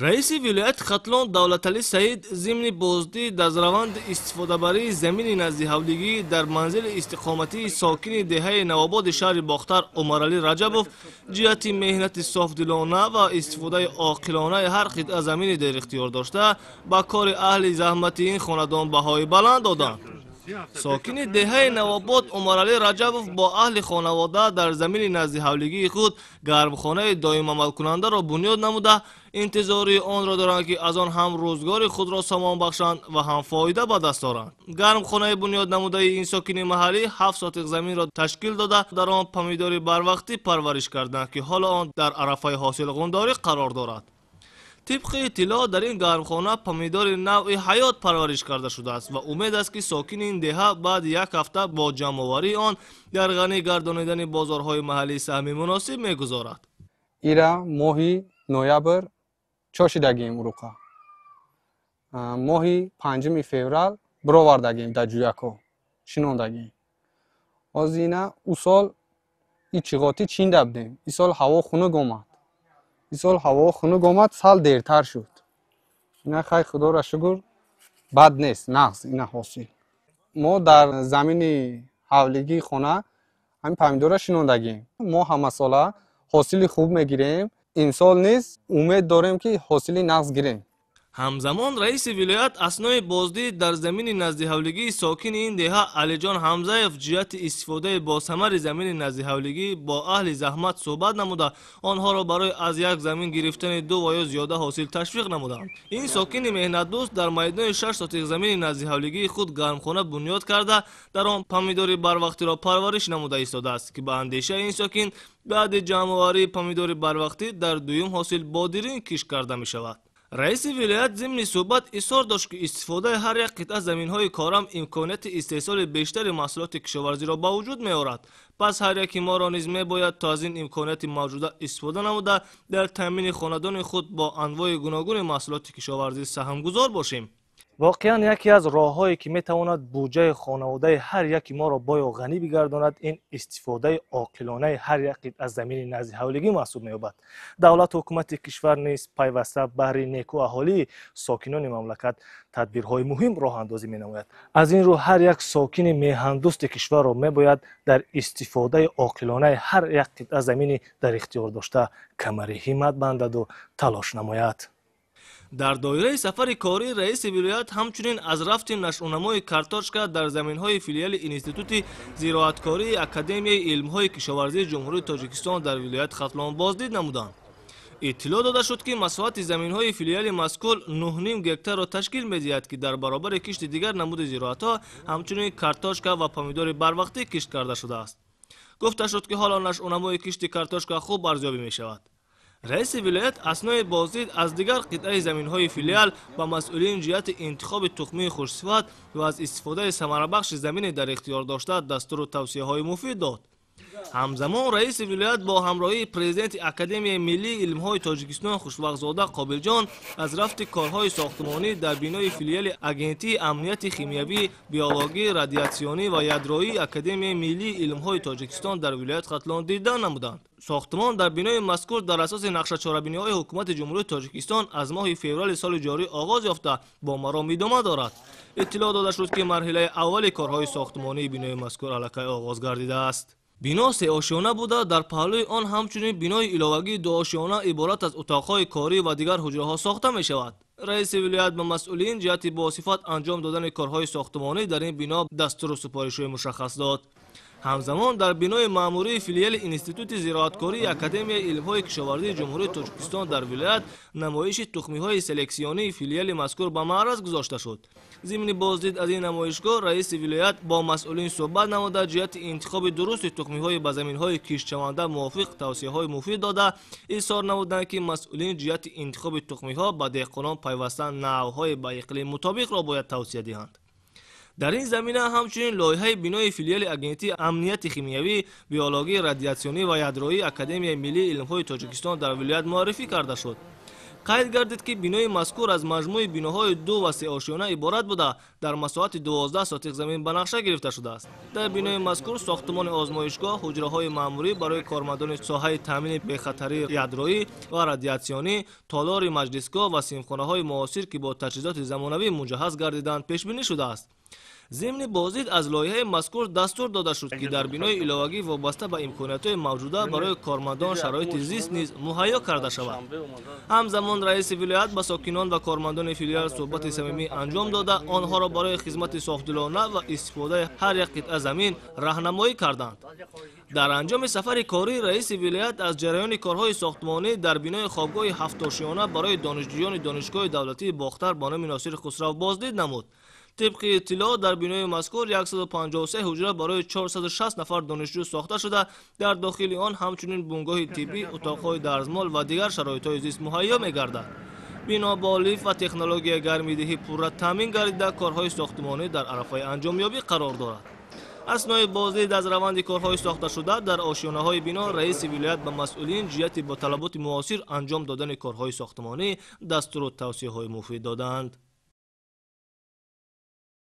Раиси вилояти Хатлон Давлаталӣ Саид зимни боздид аз раванди истифодабарии замини наздиҳавлигӣ дар манзили истиқоматии сокини деҳаи Навободи шаҳри Бохтар Умаралӣ Раҷабов ҷиҳати меҳнати софдилона ва истифодаи оқилонаи ҳар қитъа замини дар ихтиёр дошта ба кори аҳли заҳмати ин хонадон баҳои баланд доданд. Сокини деҳаи Навобод Умаралӣ Раҷабов бо аҳли хонавода дар замини наздиҳавлигии худ гармхонаи доимамалкунандаро бунёд намуда, интизори онро доранд, ки аз он ҳам рӯзгори худро сомон бахшанд ва ҳам фоида ба даст оранд. Гармхонаи бунёд намудаи ин сокини маҳаллӣ 7 сотиқ заминро ташкил дода, дар он помидори барвақтӣ парвариш карданд, ки ҳоло он дар арафаи ҳосилғундорӣ қарор дорад. Тибқи иттилоъ, дар ин гармхона помидори навъи ҳаёт парвариш карда шудааст ва умед аст, ки сокини ин деҳа баъди як ҳафта бо ҷамъоварии он дар ғанӣ гардонидани бозорҳои маҳаллӣ саҳми муносиб мегузорад. Ира моҳи ноябр чошидагием, уруқа моҳи 5 феврал бировардагием, дар ҷӯяко шинондагием. Ҳозир ина ӯ сол и чиғотӣ чинда будем. Исол ҳаво хунук омад, исол ҳаво хунук омад, сал дертар шуд. Ина хай, худоро шукр, бад нест, нағз. Ина ҳосил мо дар замини ҳавлигии хона ҳамин помидора шинондагием. Мо ҳамасола ҳосили хуб мегирем, имсол низ умед дорем, ки ҳосили нағз гирем. Ҳамзамон раиси вилоят аснои боздид дар замини наздиҳавлигии сокини ин деҳа Алиҷон Ҳамзаев ҷиҳати истифодаи босамари замини наздиҳавлигӣ бо аҳли заҳмат суҳбат намуда, онҳоро барои аз як замин гирифтани ду ва ё зиёда ҳосил ташвиқ намуданд. Ин сокини меҳнатдӯст дар майдони 6 сотиқ замини наздиҳавлигии худ гармхона бунёд карда, дар он помидори барвақтиро парвариш намуда истодааст, ки ба андешаи ин сокин баъди ҷамъоварии помидори барвақтӣ дар дуюм ҳосил бодирин кишт карда мешавад. Раиси вилоят зимни суҳбат изҳор дошт, ки истифодаи ҳар як қитъа заминҳои корам имконияти истеҳсоли бештари маҳсулоти кишоварзиро ба вуҷуд меорад. Пас ҳар яки моро низ мебояд то аз ин имконияти мавҷуда истифода намуда, дар таъмини хонадони худ бо анвои гуногуни маҳсулоти кишоварзӣ саҳмгузор бошем. Воқеан, яке аз роҳҳое, ки метавонад буҷаи хонаводаи ҳар яки моро боё ғанӣ бигардонад, ин истифодаи оқилонаи ҳар як қитъа замини наздиҳавлигӣ маҳсуб меёбад. Давлату ҳукумати кишвар низ пайваста баҳри неку аҳолии сокинони мамлакат тадбирҳои муҳим роҳандозӣ менамояд. Аз ин рӯ ҳар як сокини меҳандӯсти кишварро мебояд дар истифодаи оқилонаи ҳар як қитъа замини дар ихтиёр дошта камари ҳиммат бандаду талош намояд. Дар доираи сафари корӣ раиси вилоят ҳамчунин аз рафти нашъунамои картошка дар заминҳои филиали Институти зироаткории Академияи илмҳои кишоварзии Ҷумҳурии Тоҷикистон дар вилояти Хатлон боздид намуданд. Иттилоъ дода шуд, ки масоҳати заминҳои филиали мазкур 9,5 гектарро ташкил медиҳад, ки дар баробари кишти дигар намуди зироатҳо ҳамчунин картошка ва помидори барвақтӣ кишт карда шудааст. Гуфта шуд, ки ҳоло нашъунамои кишти картошка хуб арзёбӣ мешавад. Раиси вилоят аснои боздид аз дигар қитъаи заминҳои филиал ба масъулин ҷиҳати интихоби тухмии хушсифат ва аз истифодаи самарабахши замини дар ихтиёр дошта дастуру тавсияҳои муфид дод. Ҳамзамон раиси вилоят бо ҳамроҳии президенти Академияи миллии илмҳои Тоҷикистон Хушвақтзода Қобилҷон аз рафти корҳои сохтмонӣ дар бинои филиали Агентии амнияти химиявӣ, биологӣ, радиатсионӣ ва ядроии Академияи миллии илмҳои Тоҷикистон дар вилояти Хатлон дидан намуданд. Сохтмон дар бинои мазкур дар асоси нақшачорабиниҳои ҳукумати Ҷумҳурии Тоҷикистон аз моҳи феврали соли ҷорӣ оғоз ёфта, бо маром идома дорад. Иттилоъ дода шуд, ки марҳилаи аввали корҳои сохтмонии бинои мазкур аллакай оғоз гардидааст. Бино сеошёна буда, дар паҳлӯи он ҳамчунин бинои иловагии дуошёна иборат аз утоқҳои корӣ ва дигар ҳуҷраҳо сохта мешавад. Раиси вилоят ба масъулин ҷиҳати босифат анҷом додани корҳои сохтмонӣ дар ин бино дастуру супоришҳои мушаххас дод. Ҳамзамон дар бинои маъмурии филиали Институти зироаткории Академияи илмҳои кишоварзии Ҷумҳурии Тоҷикистон дар вилоят намоиши тухмиҳои селексионии филиали мазкур ба маъраз гузошта шуд. Зимни боздид аз ин намоишгоҳ раиси вилоят бо масъулин суҳбат намуда, ҷиҳати интихоби дурусти тухмиҳои ба заминҳои киштшаванда мувофиқ тавсияҳои муфид дода, изҳор намуданд, ки масъулин ҷиҳати интихоби тухмиҳо ба деҳқонон пайваста навъҳои ба иқлим мутобиқро бояд тавсия диҳанд. Дар ин замина ҳамчунин лоиҳаи бинои филиали Агентии амнияти химиявӣ, биологӣ, радиатсионӣ ва ядроии Академияи миллии илмҳои Тоҷикистон дар вилоят муаррифӣ карда шуд. Қайд гардид, ки бинои мазкур аз маҷмӯи биноҳои ду ва се ошёна иборат буда, дар масоҳати 12 сотиқ замин ба нақша гирифта шудааст. Дар бинои мазкур сохтумони озмоишгоҳ, ҳуҷраҳои маъмурӣ барои кормандони соҳаи таъмини бехатарии ядроӣ ва радиатсионӣ, толори маҷлисгоҳ ва синфхонаҳои муосир, ки бо таҷҳизоти замонавӣ муҷаҳҳаз гардиданд, пешбинӣ шудааст. Зимни боздид аз лоиҳаи мазкур дастур дода шуд, ки дар бинои иловагӣ вобаста ба имкониятҳои мавҷуда барои кормандон шароити зист низ муҳайё карда шавад. Ҳамзамон раиси вилоят ба сокинон ва кормандони филиал суҳбати самимӣ анҷом дода, онҳоро барои хизмати софдилона ва истифодаи ҳар як қитъа замин раҳнамоӣ карданд. Дар анҷоми сафари корӣ раиси вилоят аз ҷараёни корҳои сохтмонӣ дар бинои хобгоҳи ҳафтошиёна барои донишҷӯёни Донишгоҳи давлатии Бохтар ба номи Носири Хусрав боздид намуд. Тибқи иттилоъ, дар бинои мазкур 153 ҳуҷра барои 460 нафар донишҷӯ сохта шуда, дар дохили он ҳамчунин бунгоҳи тиббӣ, утоқҳои дарзмол ва дигар шароитҳои зист муҳайё мегардад. Бино бо лифт ва технологияи гармидиҳӣ пурра таъмин гардида, корҳои сохтмонӣ дар арафаи анҷомёбӣ қарор дорад. Аснои боздид аз раванди корҳои сохташуда дар ошёнаҳои бино раиси вилоят ба масъулин ҷиҳати бо талаботи муосир анҷом додани корҳои сохтмонӣ дастуру тавсияҳои муфид доданд.